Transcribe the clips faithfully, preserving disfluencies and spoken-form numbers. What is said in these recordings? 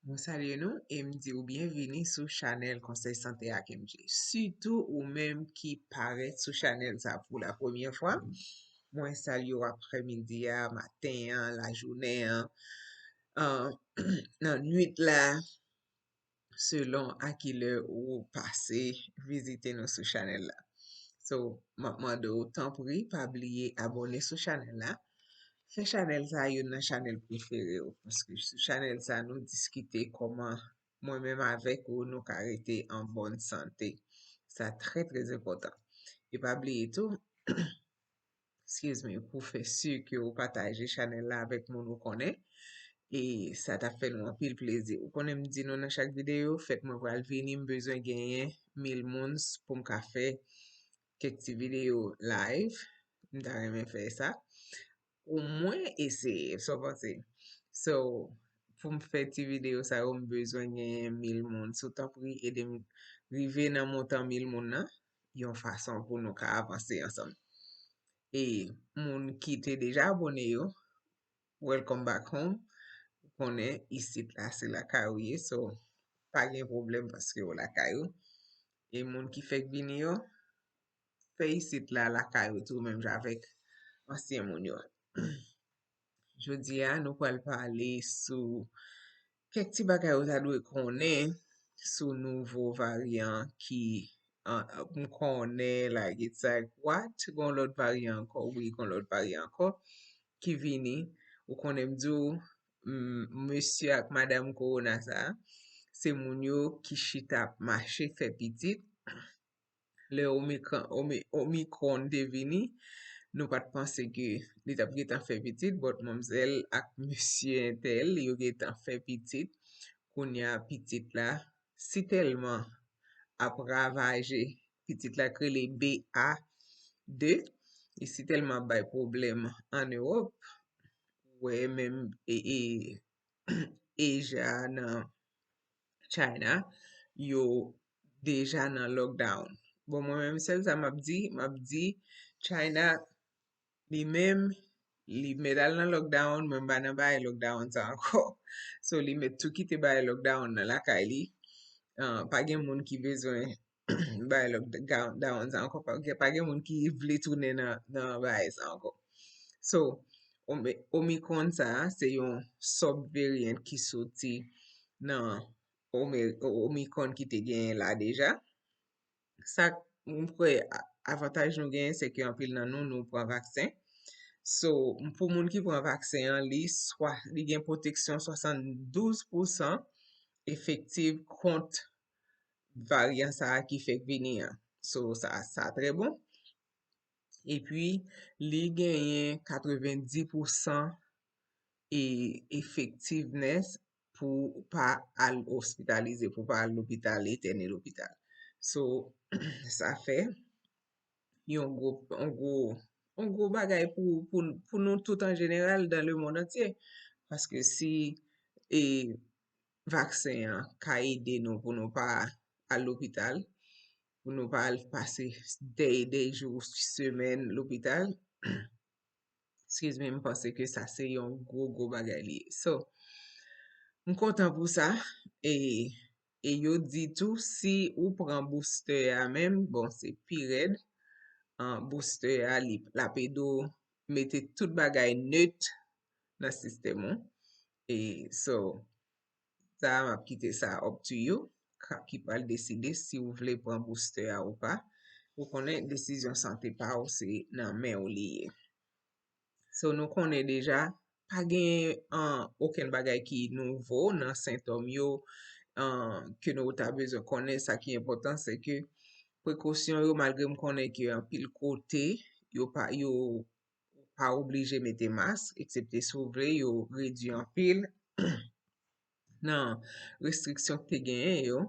Mwen salye nou e m di w byenvini sou chanèl Konsèy Sante ak M J. Sitou ou menm ki parèt sou chanèl sa pou la premyè fwa, mwen salye w aprèmidi a, maten an, lajounen an, an, nan nwit la, selon a kilè ou pase vizite nou sou chanèl la. So, m ap mande w, tanpri, pa bliye abòne sou chanèl la. Fè chanèl sa youn nan chanèl prefere w, paske sou chanèl sa, nou diskite kòman mwen menm avèk ou, nou ka rete an bòn sante. Sa trè, trè enpòtan. E pa bliye tou, excuse me, pou fè si ke ou pataje chanèl la avèk moun ou konnen. E sa t ap fè nou anpil plezi. Ou konnen m di nou nan chak videyo, fèt mwen pral vini, m bezwen genyen mil moun s-, pou m ka fè kèk ti videyo live. M ta renmen fè sa. Omwen eseye, sa w panse? So, pou m fè ti videyo sa yo, m bezwen genyen mil moun. Si w tanpri ede m rive nan montan mil moun nan, yon fason pou nou ka avanse ansanm. E moun ki te deja abòne yo, welcome back home. Ou konnen isit la se lakay ou ye, so pa gen pwoblèm paske w lakay ou. E moun ki fèk vini yo, fè isit la lakay ou tou menm jan avèk ansyen moun yo. Jodi a, nou pral pale sou kèk ti bagay ou ta dwe konnen sou nouvo varyan ki, an, m konnen la, it's like, what? Gon lòt varyan ankò? Wi, gon lòt varyan ankò ki vini. Ou konnen m di w, m, mesye ak madanm kowona sa, se moun yo ki chita ap mache fè pitit. Lè Omikron, Omi-, Omicron te vini, nou pa t panse ke li t ap gentan fè pitit, but manmzèl ak mesye entèl, yo gentan fè pitit. Kounye a, pitit la si tèlman ap ravaje, pitit la k rele B A de, li si tèlman ap bay pwoblèm ann Ewòp, ou wè menm e, e, Asia nan China, yo deja nan lockdown. Bon, mwen menm, sèl sa m ap di, m ap di, China, li menm, li mèt al nan lockdown, mwen m pa nan bagay lockdown sa ankò. So, li mèt tou kite bagay lockdown nan lakay li. Ah, pa gen moun ki bezwen bagay lockdown sa ankò. Pa gen, pa gen moun ki vle tounen nan, nan bagay sa ankò. So, Ome-, Omicron sa a, se yon sub variant ki soti nan Ome-, Omicron ki te genyen la deja. Sa, m kwè, a-, avantaj nou genyen, se ke anpil nan nou, nou pran vaksen. So, pou moun ki pran vaksen an, li swa, li gen pwoteksyon swasanndouz pousan efektiv kont varyan sa a ki fèk vini an. So, sa, sa trè bon. Epi, li genyen katrevendis pousan e effectiveness pou pa al ospitalize, pou pa al lopital, etène lopital. So, sa fè yon gwo, yon gwo, yon gwo bagay pou, pou, pou nou tout an jeneral dans le monde entier. Paske si, e, vaksen an ka ede nou pou nou pa al lopital, pou nou pa al pase dè, dè jou, semèn lopital, excuse me, m panse ke sa se yon gwo, gwo bagay li ye. So, m kontan pou sa. E, e yo di tou, si ou pran booster a menm, bon, se pi rèd. An, booster a, li, l ap ede w mete tout bagay nèt nan sistèm ou. E, so, sa, m ap kite sa up to you, ka-, ki pral deside si w vle pran booster a ou pa. Ou konnen desizyon sante pa w, se nan men w li ye. So, nou konnen deja, pa gen, an, okenn bagay ki nouvo nan sentòm yo, an, ke nou ta bezwen konnen. Sa ki enpòtan, se ke prekosyon yo, malgre m konnen ke anpil kote, yo pa, yo pa oblije mete mas, eksepte si w vle, yo redui anpil nan restriksyon ki te genyen yo.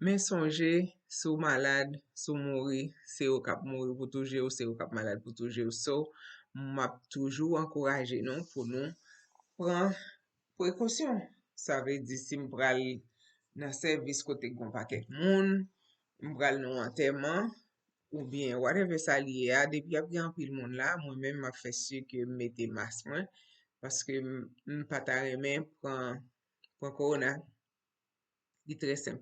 Men sonje, si w malad, si w mouri, se yo k ap mouri pou toujou, se yo k ap malad pou toujou. So, m ap toujou ankouraje nou pou nou pran prekosyon. Sa vle di, si m pral nan sèvis kote gen yon pakèt moun, m pral nan yon antèman, oubyen whatever sa l ye a, depi ap gen anpil moun la, mwen menm m ap fè si ke m mete mas mwen, paske m, m pa ta renmen pran, pran kowona. Li trè senp.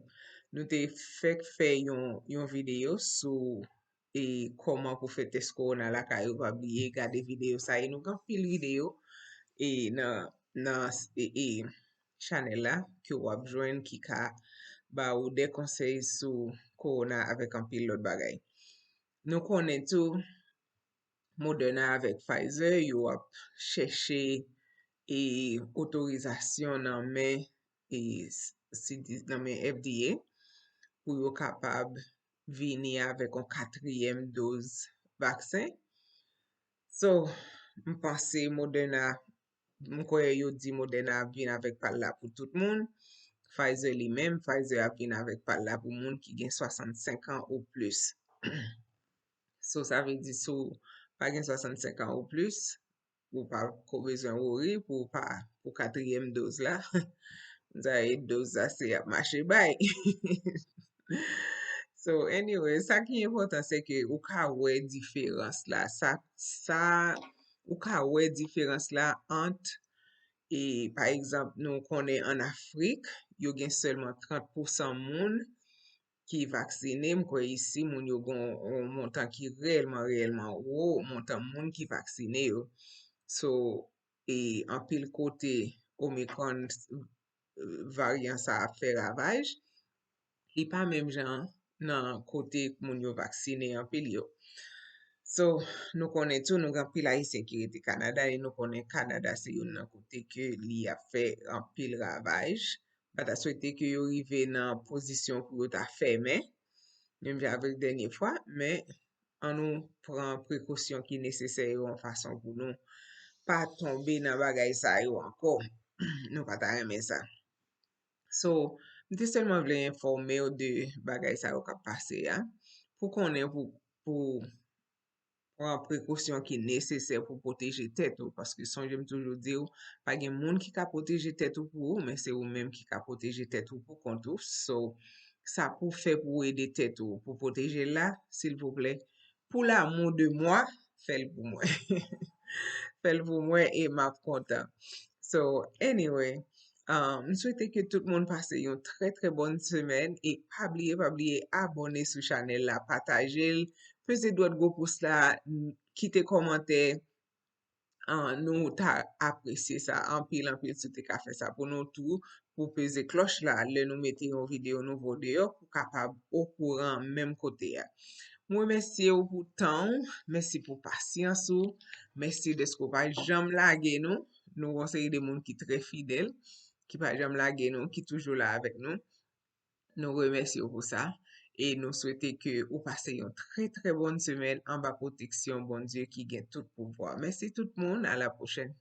Nou te fèk fè yon, yon videyo sou e kòman pou fè tès kowona lakay ou. Pa bliye gade videyo sa. E nou gen anpil videyo e nan, nan e, e chanèl la ke w ap jwenn ki ka ba ou de konsèy sou kowona avèk anpil lòt bagay. Nou konnen tou Moderna avèk Pfizer, yo ap chèche e otorizasyon nan men e nan men F D A pou yo kapab vini avèk yon katriyèm doz vaksen. So, m panse Moderna, m kwè yo di Moderna ap vin avèk pa l la pou tout moun. Pfizer li menm, Pfizer ap vin avèk pa l la pou moun ki gen swasannsenk an ou plis. So, sa vle di si w pa gen swasannsenk an ou plis, ou pa ko bezwen wori pou pa pou katriyèm doz la. Sa e doz la se ap mache bay. So anyway, sa ki enpòtan se ke ou ka wè diferans la. Sa sa ou ka wè diferans la ant e pa egzanp nou konnen an Afrik yo gen sèlman trant pousan moun ki vaksine, m kwè isi moun yo gen yon montan ki reyèlman reyèlman wo, montan moun ki vaksine yo. So e anpil kote Omicron varyan sa ap fè ravaj. Li pa menm jan nan kote moun yo vaksine anpil yo. So nou konnen tou nou gen anpil Ayisyen ki rete Kanada e nou konnen Kanada se youn nan kote ke li ap fè anpil ravaj. M pa ta swete ke yo rive nan pozisyon pou yo ta fèmen menm jan avèk dènye fwa, men ann nou pran prekosyon ki nesesè yo yon fason pou nou pa tonbe nan bagay sa yo ankò. Nou pa ta renmen sa. So, m te sèlman vle enfòme w de bagay sa yo k ap pase a, pou konnen pou, pou pran prekosyon ki nesesè pou pwoteje tèt ou, paske sonje m toujou di w, pa gen moun ki ka pwoteje tèt ou pou ou, men se ou menm ki ka pwoteje tèt ou pou kont ou. So, sa pou fè pou ou ede tèt ou, pou pwoteje l la, silvouplè, pour l'amour de moi, fè l pou mwen. Fè l pou mwen e m ap kontan. So, anyway, um, m swete ke tout moun pase yon trè, trè bòn semèn e pa bliye, pa bliye abòne sou chanèl la, pataje l, peze dwèt gwo pous la, kite kòmantè, uh, nou ta apresye sa anpil, anpil si w te ka fè sa pou nou tou, pou peze klòch la lè nou mete yon videyo nouvo deyò pou kapab okouran menm kote a. M remèsye w pou tan w, mèsi pou pasyans ou, mèsi dèske w pa janm lage nou. Nou yon seri de moun ki trè fidèl, ki pa janm lage nou, ki toujou la avèk nou. Nou remèsye w pou sa e nou swete ke ou pase yon trè, trè bòn semèn anba pwoteksyon Bondye ki gen tout pouvwa. Mèsi tout moun, a la pwochèn.